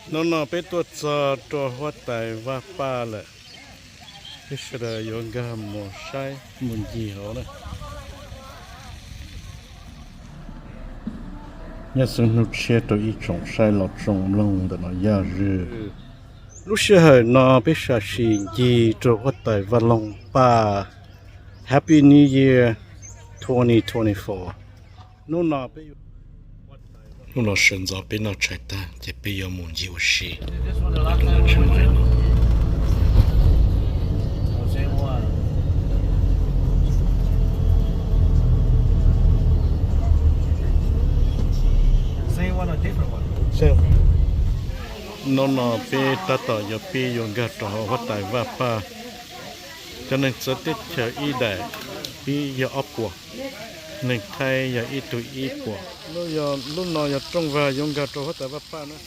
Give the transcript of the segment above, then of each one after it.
Hnub no peb tuaj txog rau huab tais Vaj Paj lawm, peb sawv daws yuav nkag mus saib mus ncig hauv na. Nyob xeev Hnub Tshiab rau ib tsoom saib los tsoom mloog ntawm no yog zwg. Lub sij hawm no peb sam sim ncig rau huab tais Vaj Loog Paj. Happy New Year twenty twenty-four. Hnub no peb, hnub no sawv ntxov peb noj tshais tag ces peb yuav mus ncig ua si. Hnub no peb tab tom yuav pib yuav nkag rau hauv huab tais Vaj Paj. Cov neeg txawv teb chaws ib daim pib yog ob puas, neeg Thaib yog ib tug ib puas. Lub no yog rooj vag yuav nkag rau huab tais Vaj Paj na.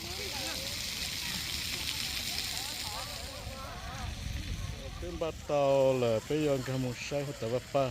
Peb npaj tau lawm, peb yuav nkag mus saib huab tais Vaj Paj.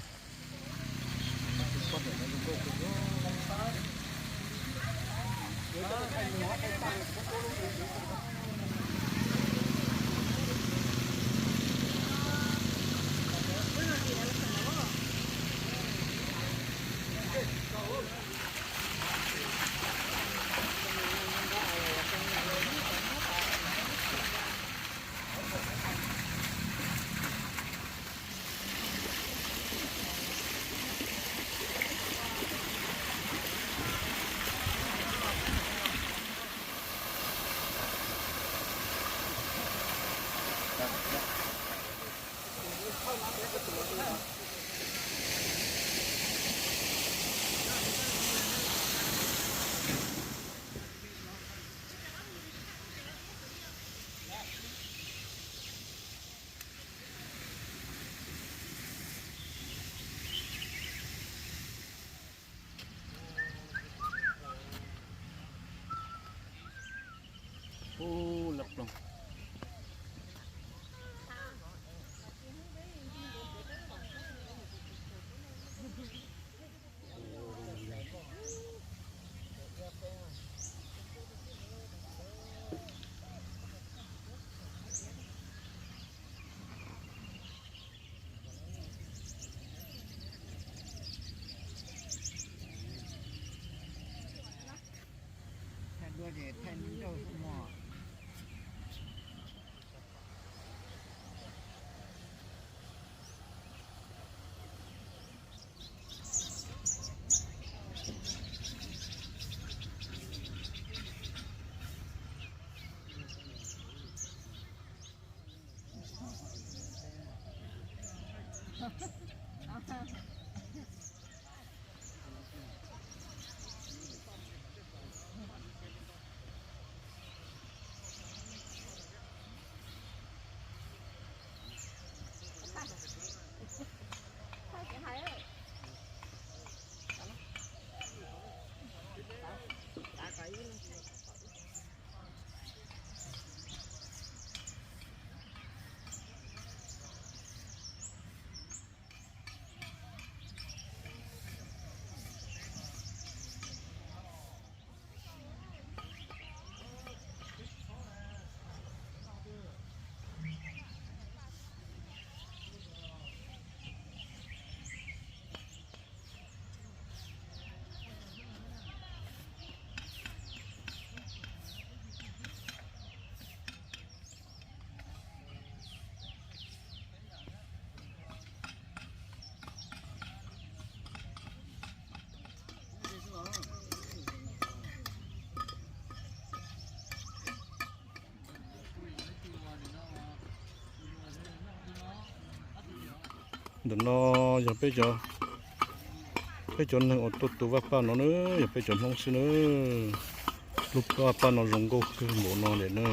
Ntawm no yog peb cov, peb cov neeg uas tuaj tu Vaj Paj no na, yog peb cov Hmoob xwb na. Lub Vaj Paj no zoo nkauj kawg npaum no lawm na.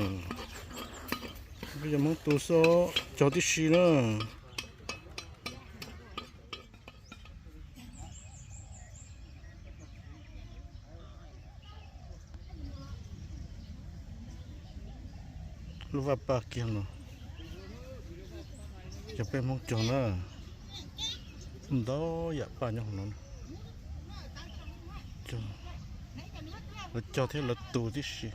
Peb cov Hmoob tu xwb, cog tib si na. Lub Vaj Paj kiag no yog peb Hmoob cog na. Ntau yam paj nyob hauv no, lawv cog thiab lawv tu tib si.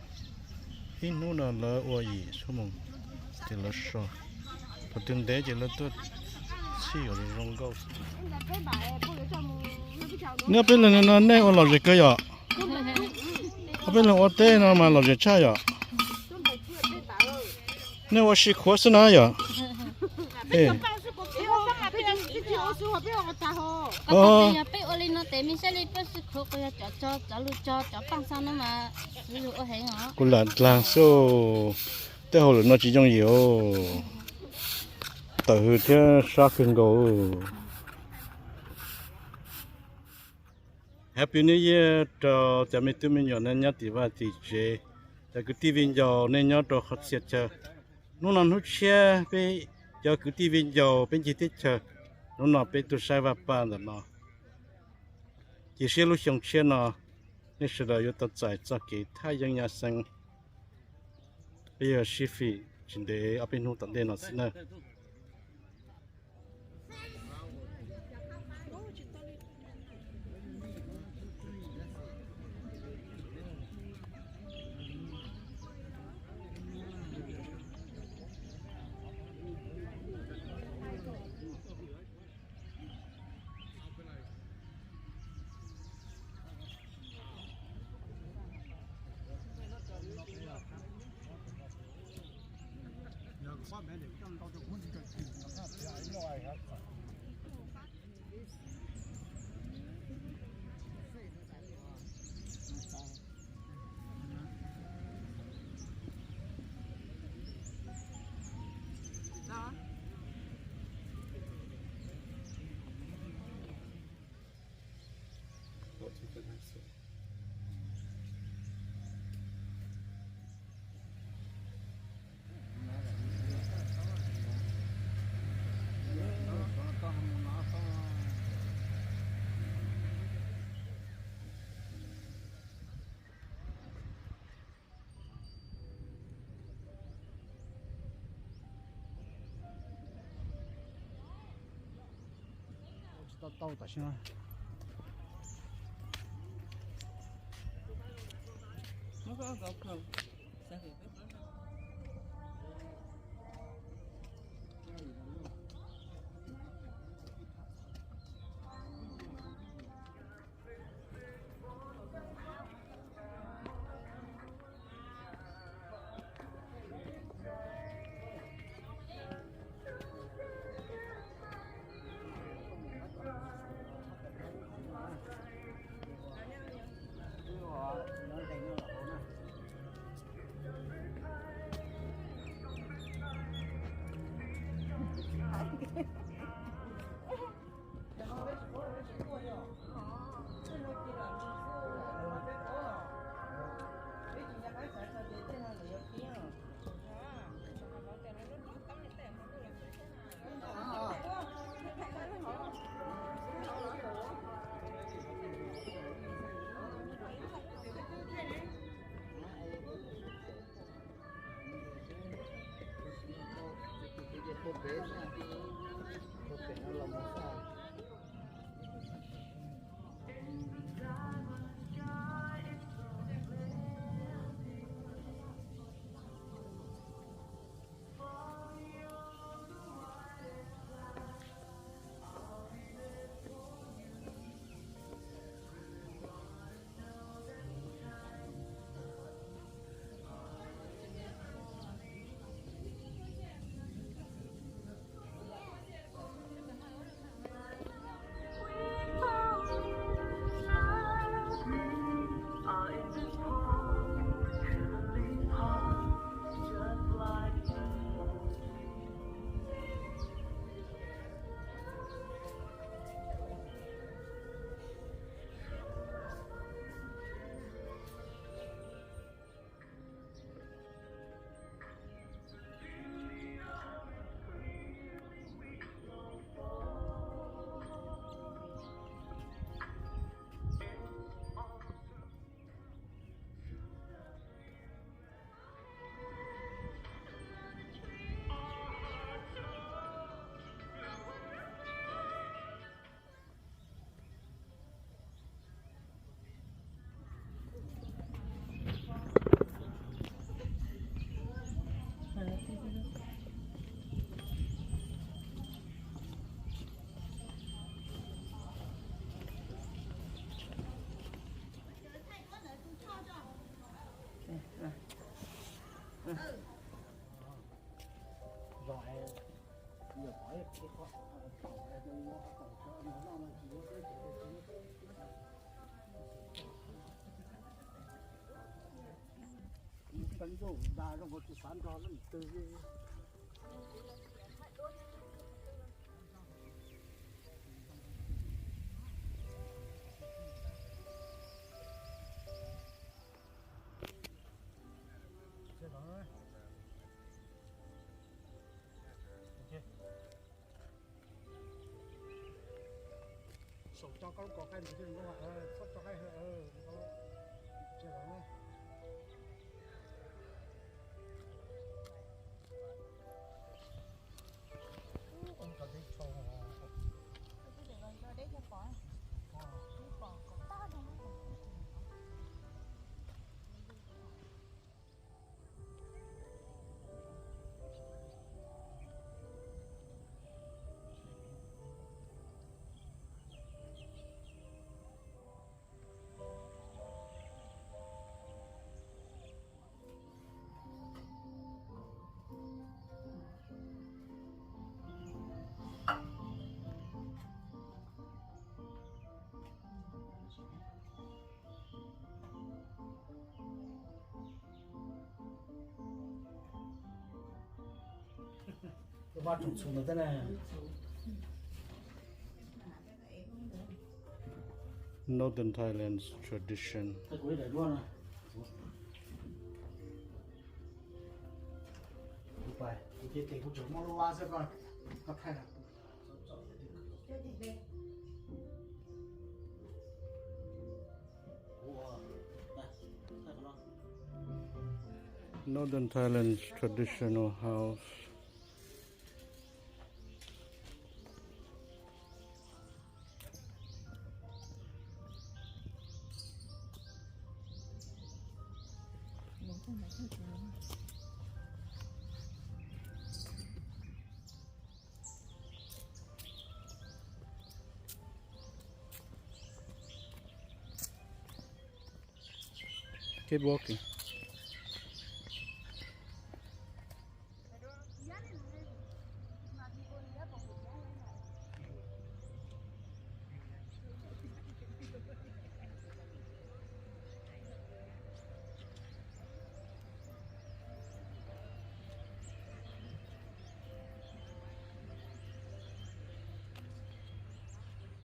Ib hnub no lawv ua yim xuab moos ces lawv so, thaum twg ntev ces lawv tuaj txhij zoo zoo nkauj. Nej ob peb leeg no nej ua lom zem kawg yom? Ob peb leeg ua teb no mas lom zem tshaj yom? Nej ua si khuav xwb na yom? Peb ua li no tes me sab li peb si khuav, kuv yog cov tso cov lus tso cov paaj xab no mas kuv lam dlaag xwb. Tej hauj lwm no tsis yooj yim os, tawm hws thiab sab kawg nkaus. Happy New Year rau cov me tub me nyuam nej nyob tim vaj tim tsev, cov kwv tij viv ncaus nej nyob rau qhov txhia chaw. Hnub no hnub tshiab peb cov kwv tij viv ncaus peb ncig teb chaws, hnub no peb tuaj saib Vaj Paj ntawm no. Cia siab lub xyoo tshiab no nej sawv daws yuav tau txais txoj kev thaj yeeb nyab xeeb. Peb yuav sib fim tsis ntev ob peb hnub tom ntej no xwb na. Tsis tau tau tam sim no. Ib teev ntuj da zoo nkaus tsis xav nrog leej twg. Saum cov koj lub kaum qaij ntawd thiaj zoo, txhob tso qaij. Northern Thailand's tradition. Northern Thailand's traditional house. Keep walking.